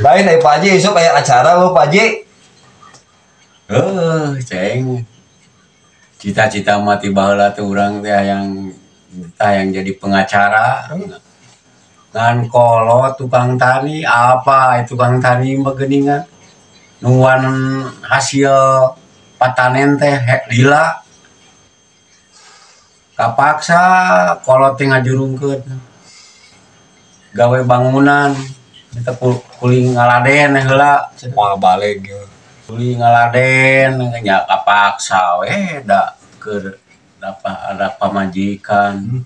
Lain ai Pak Haji isuk aya acara lo, Pak Haji. Eh, Ceng. Cita-cita mati baheula teh urang teh hayang hayang jadi pengacara. Ngan kolot tukang tani, apa tukang tani mah geuningan. Nungguan hasil patanen teh lila. Kapaksa kolot teh ngajurungkeun. Gawe bangunan eta kuli ngaladen heula. Moal balik ya. Kuli ngaladen nya kapaksa we da keur ada pamajikan.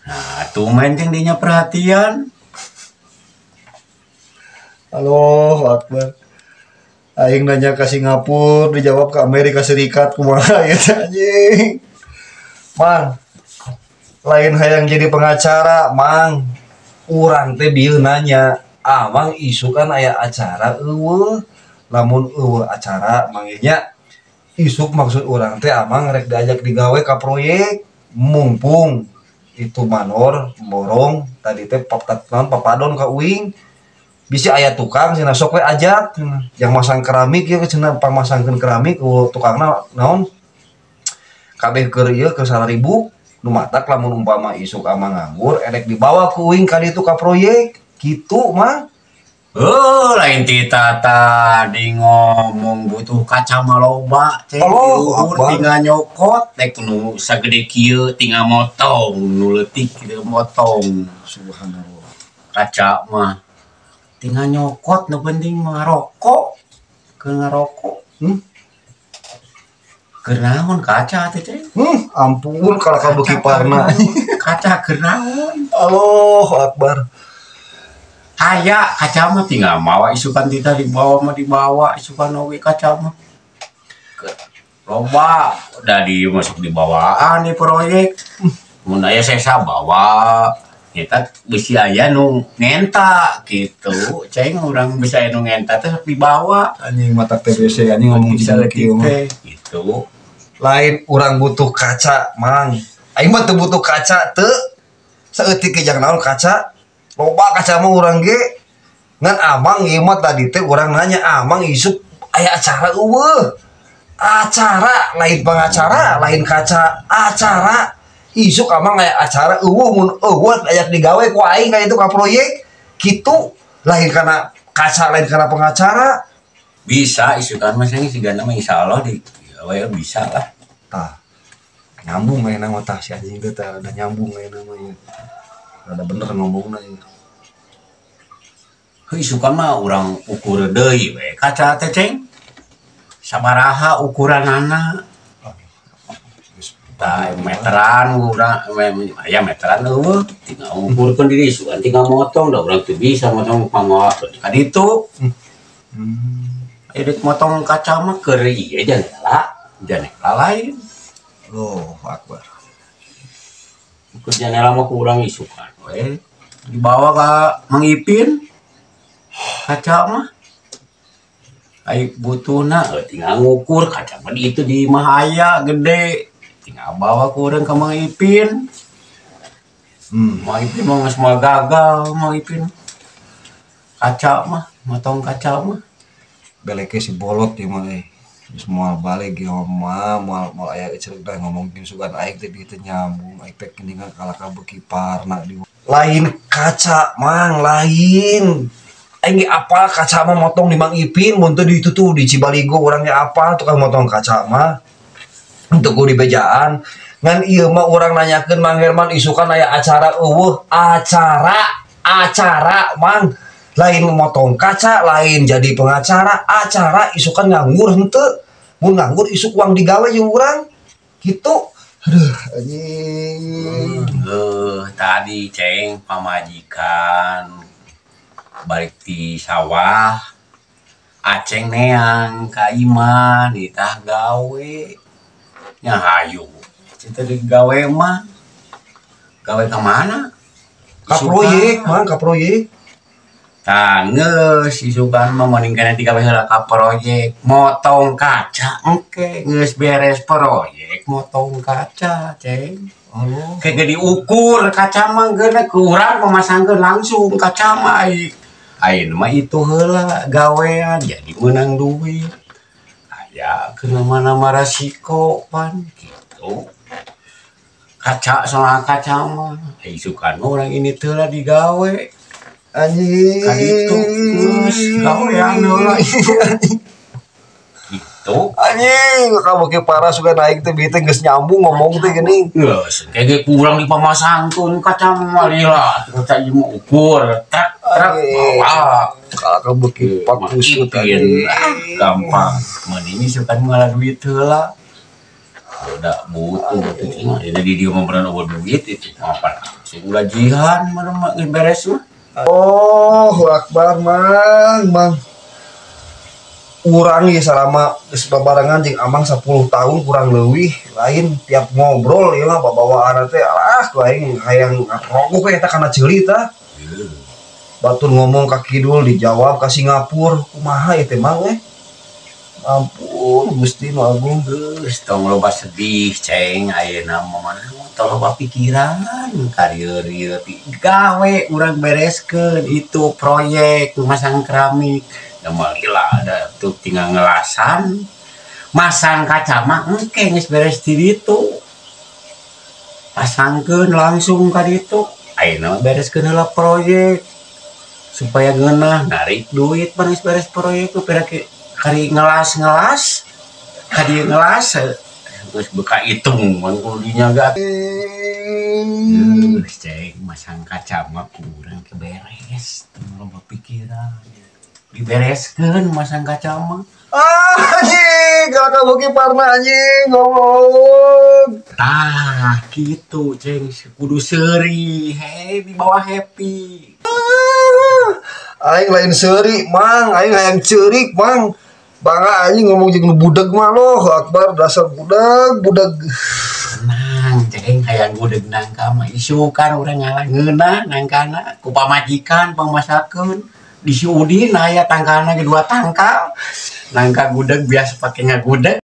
Nah, tumben jeung dinya perhatian. Allahu Akbar. Aing nanya ke Singapura, dijawab ke Amerika Serikat, kumaha ya anjing. Mang, lain hayang jadi pengacara, Mang. Urang teh bieu nanya, Amang isuk kan aya acara euweuh? Lamun euweuh acara, Mang nya isuk maksud urang teh Amang rek diajak digawe ka proyek, mumpung itu manor borong tadi teh naon papadon ka uing bisa aya tukang cenah, sok we ajak cenah. Yang masang keramik ya cenah, pangmasangkeun keramik euweuh tukangna naon kabeh keur ieu keur 1000 nu matak. Lamun umpama isuk Amang nganggur, erek dibawa ku uing ka ditu ka proyek gitu, Mang. Oh, lain ti tadi ngomong butuh kaca mah loba, Ceng. Allah Diukur Akbar. Tinggal nyokot, rek nu sagede kieu tinggal motong, nu leutik kieu motong. Subhanallah. Kaca mah tinggal nyokot, nu penting mah rokok. Keur ngarokok. Keur naon kaca teh, Ceng? Ampun kalau kamu kiparna. Kaca keur naon? Allahu Akbar. Aya kaca mah tinggal mawa isukan tita dibawa mah, dibawa isukan oge kaca mah. Loba udah dimasuk dibawaan di proyek. Mun aya sesa bawa. Kita bisi aya nu ngenta gitu. Ceng, urang bisa aya nu ngenta teh dibawa. Anjing mata TBC anjing ngomong Bisa jiga kieu mah. teh gitu. Lain urang butuh kaca, Mang. Aing mah teu butuh kaca teu. Saeutik ge jang naon kaca. Loba kaca mah urang ge. Ngan Amang ieu mah tadi teh urang nanya Amang isuk aya acara euweuh. Acara lain pengacara, lain kaca, acara. Isuk Amang aya acara euweuh? Mun euweuh aya digawe ku aing ka itu ka proyek kitu, lain kana kaca, lain kana pengacara. Bisa isukan mah sih sigana mah insyaallah di gawe bisa lah. Tah. Nyambung ayeuna mah tah si anjing teh tah, rada nyambung ayeuna mah ieu. Rada bener ngomongna ieu. Heuh, isukan mah urang ukur deui we kaca teh, Ceng. Sabaraha ukuranana? Tah, meteran urang aya meteran euweuh, tinggal ukurkeun diri isukan tinggal motong, da urang teu bisa motong pamawa ka ditu. Aya deuk motong kaca mah keur ieu jandela, jandela lain. Allahu Akbar. Ukur jandela mah ku urang isukan we. Dibawa ka Mang Ipin. Kaca mah. Ai butuhna tinggal ngukur kaca mah di itu di imah aya gede. Tinggal bawa ku urang ka Mang Ipin. Mang Ipin mah geus moal gagal Mang Ipin. Kaca mah, motong kaca mah. Beleke si bolot ieu mah euy. Geus moal balik ieu mah, moal moal aya cerita ngomongkeun sugan aing teh teu nyambung, aing teh geuningan kalakah beuki parna di lain kaca, Mang, lain. Aing ge apal kaca mah motong di Mang Ipin, mun teu di itu tuh di Cibaligo urang ge apal tukang motong kaca mah. Untuk di bejaan. Ngan ieu mah urang nanyakeun Mang Herman isukan aya acara euweuh, acara acara, Mang. Lain motong kaca, lain jadi pengacara, acara isukan nganggur henteu? Mun nganggur isuk uang digawe jeung urang. Gitu. Aduh, anjing. Eh, tadi Ceng, pamajikan balik di sawah. Aceng neang ka imah ditah gawe. Nya hayu. Cinta digawe mah. Gawe ka mana? Ka proyek, Mang, ka proyek. Tah, geus isukan mah mending keneh digawe heula ka proyek motong kaca, engke geus beres proyek motong kaca, Ceng. Allah. Kayak diukur kaca mah geuna ku urang memasangkeun langsung kaca mah ai. Ayeuna mah itu heula gawean jadi menang duit. Aya kena mana-mana resiko pan gitu. Kaca soal kaca mah. Isukan mah urang ini teh lah digawe. Anjing. Kan itu geus gawean heula itu. Gitu. Anjing, kamu ke parah suka naik teh beuh teh geus nyambung ngomong teh geuning. Geus, kayak kurang dipamasangkeun kaca mah lila. Kaca ieu mah ukur, truk truk bawa. Kalau kamu beuki pakusut Ipin, gampang. Mending isukan ngalah duit heula. Udah butuh itu mah. Jadi dia mah bener eueuh duit itu apa? Sing gajian mah mah geus beres mah. Oh, akbar mang, mang. Urang ya selama geus babarengan jeung Amang 10 tahun kurang leuwih lain tiap ngobrol ieu mah babawaan teh alah ku aing hayang rokok eta kana ceuli tah. Batur ngomong ka kidul dijawab ka Singapura kumaha ieu teh mang eh. Ampun Gusti nu agung. Geus tong loba sedih ceng ayeuna mah mana tong loba pikiran karieur ieu gawe urang bereskeun itu proyek masang keramik. Da moal lila da tuh tinggal ngelasan masang kaca mah engke geus beres di ditu. Pasangkeun langsung ka ditu. Ayeuna mah bereskeun heula proyek supaya ngeunah narik duit beres beres proyek tuh pira kari ngelas-ngelas kadi ngelas geus buka hitung mun kudunya ga geus ceng masang kaca mah kurang ke beres teu loba pikiran dibereskeun masang kaca mah. Ah, anjing, kalau kamu ki parna anjing ngomong. Tah kitu ceng kudu seuri he di bawah happy. Aing lain seuri mang, aing hayang ceurik mang. Bangga anjing ngomong jeung nu budeg mah loh, akbar dasar budeg, budeg. Tenang ceng hayang gudeg nangka mah isukan urang ngalah ngeunah nangkana ku pamajikan pangmasakeun. Di si Udin aya tangkalna ge 2 tangkal. Nangka gudeg biasa pake ngagudeg.